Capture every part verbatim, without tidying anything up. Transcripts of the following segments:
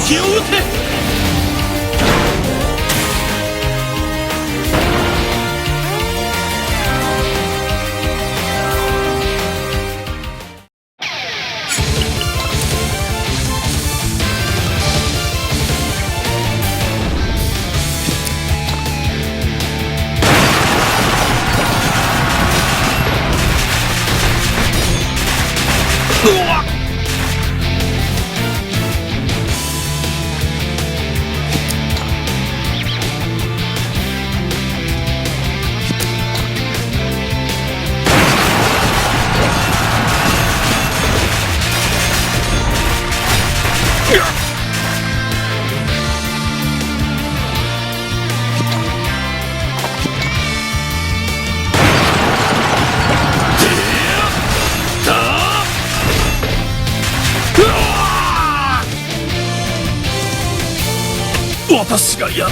気を打て。私がやる。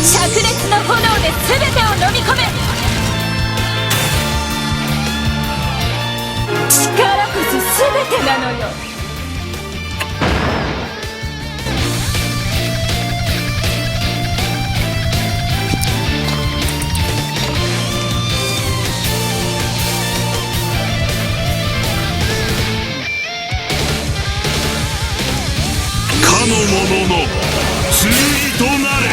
灼熱の炎で全てを飲み込め。力こそ全てなのよ。かの者の剣となれ。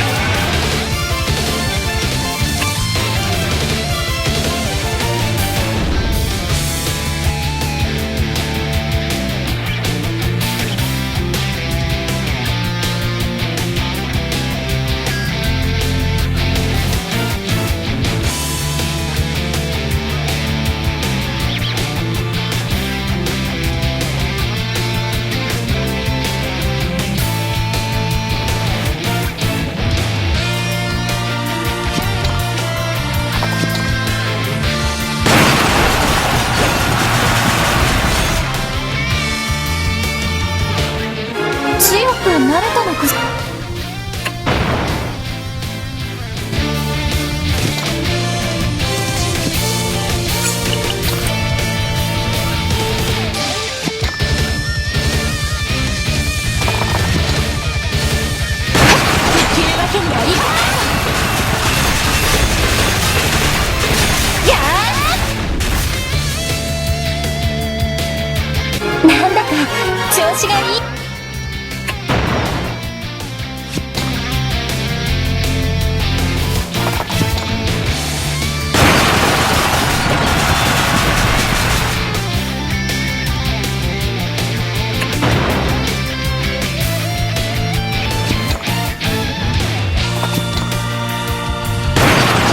強くなれたのかしら。できるわけにはいかない。やー！なんだか調子がいい。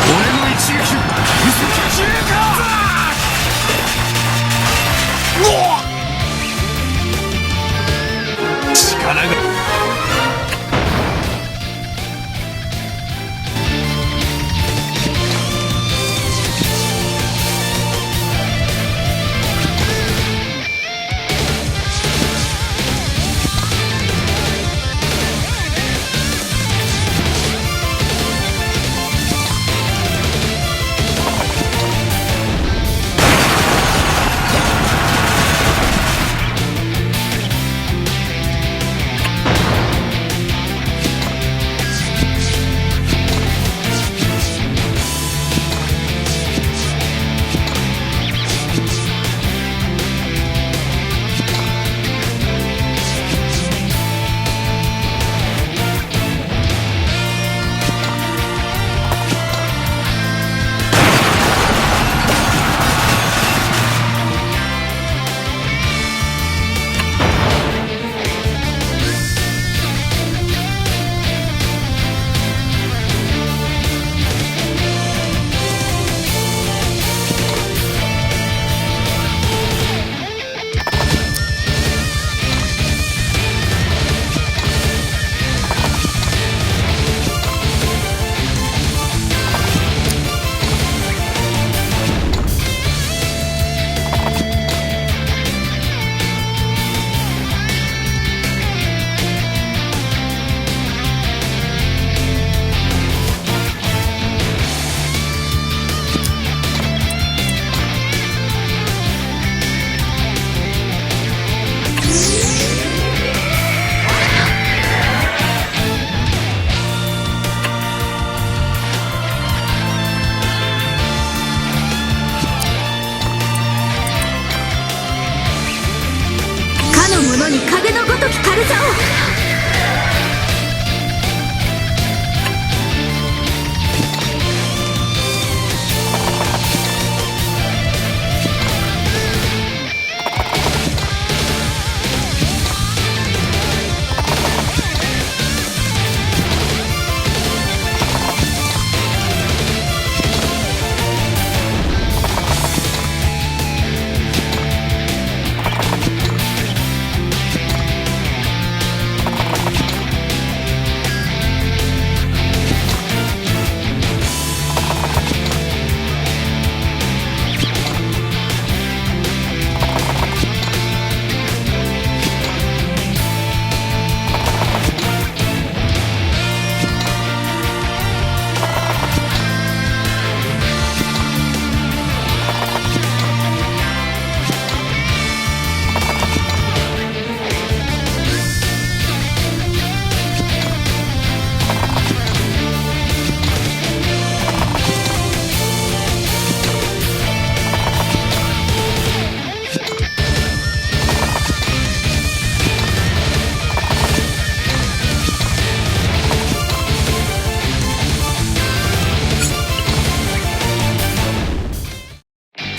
俺の一撃、見せてやるか！力が。に風のごときカルサを。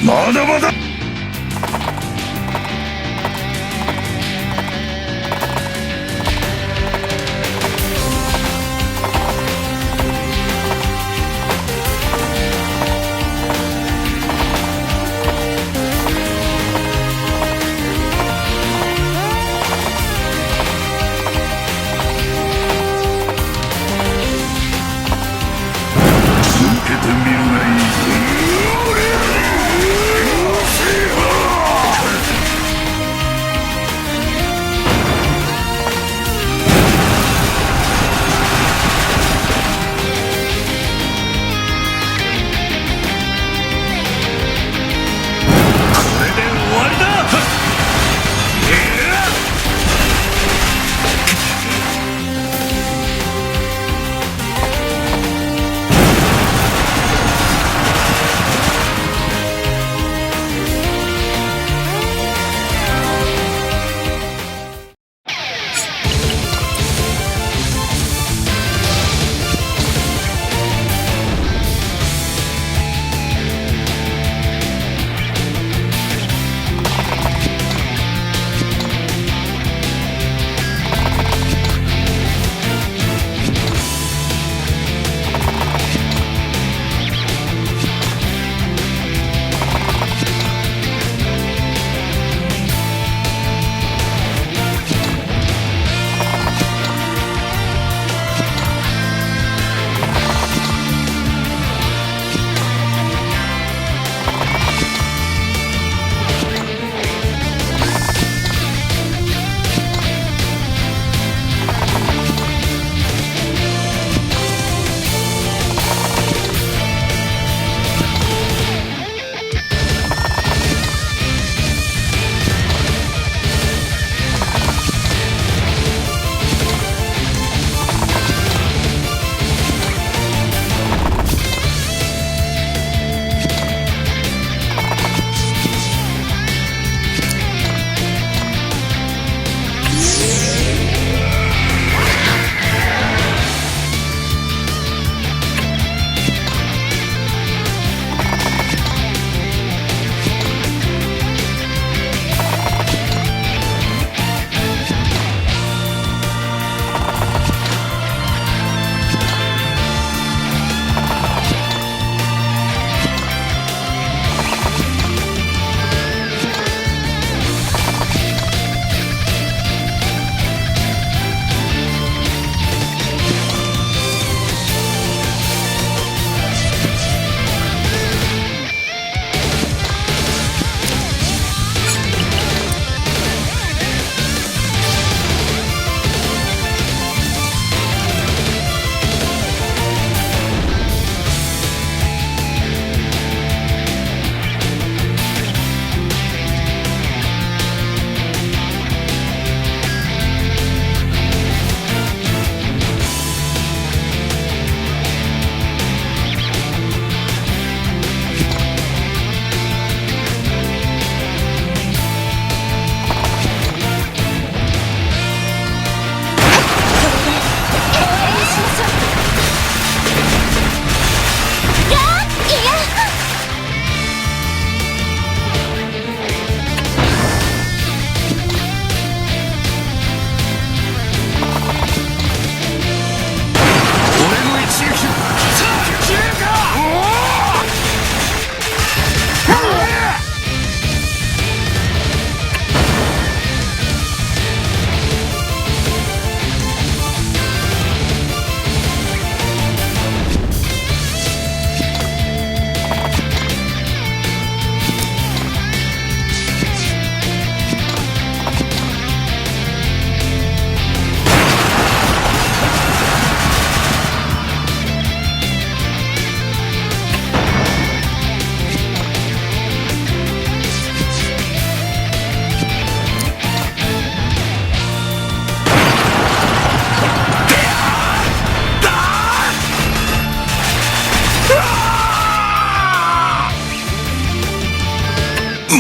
まだまだ。受けてみるがいい。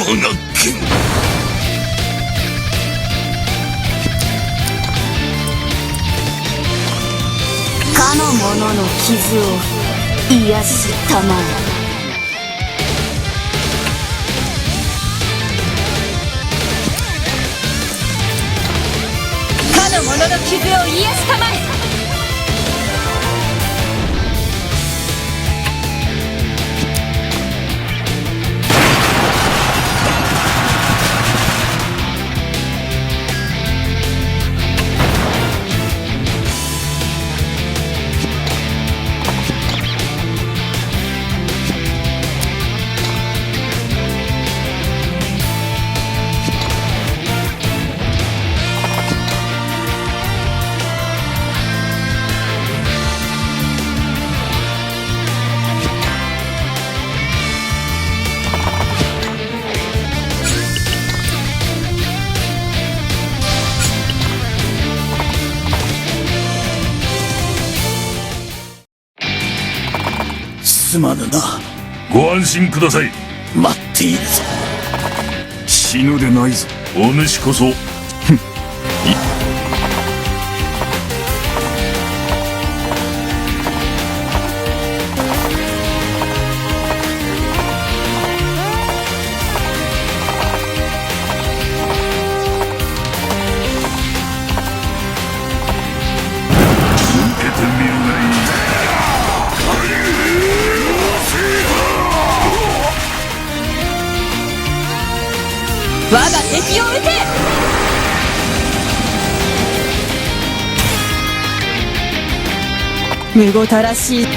この件。かの者の傷を癒したまえ。かの者の傷を癒したまえ。すまぬな。ご安心ください。待っているぞ。死ぬでないぞ。お主こそ。我が敵を討て。むごたらしい。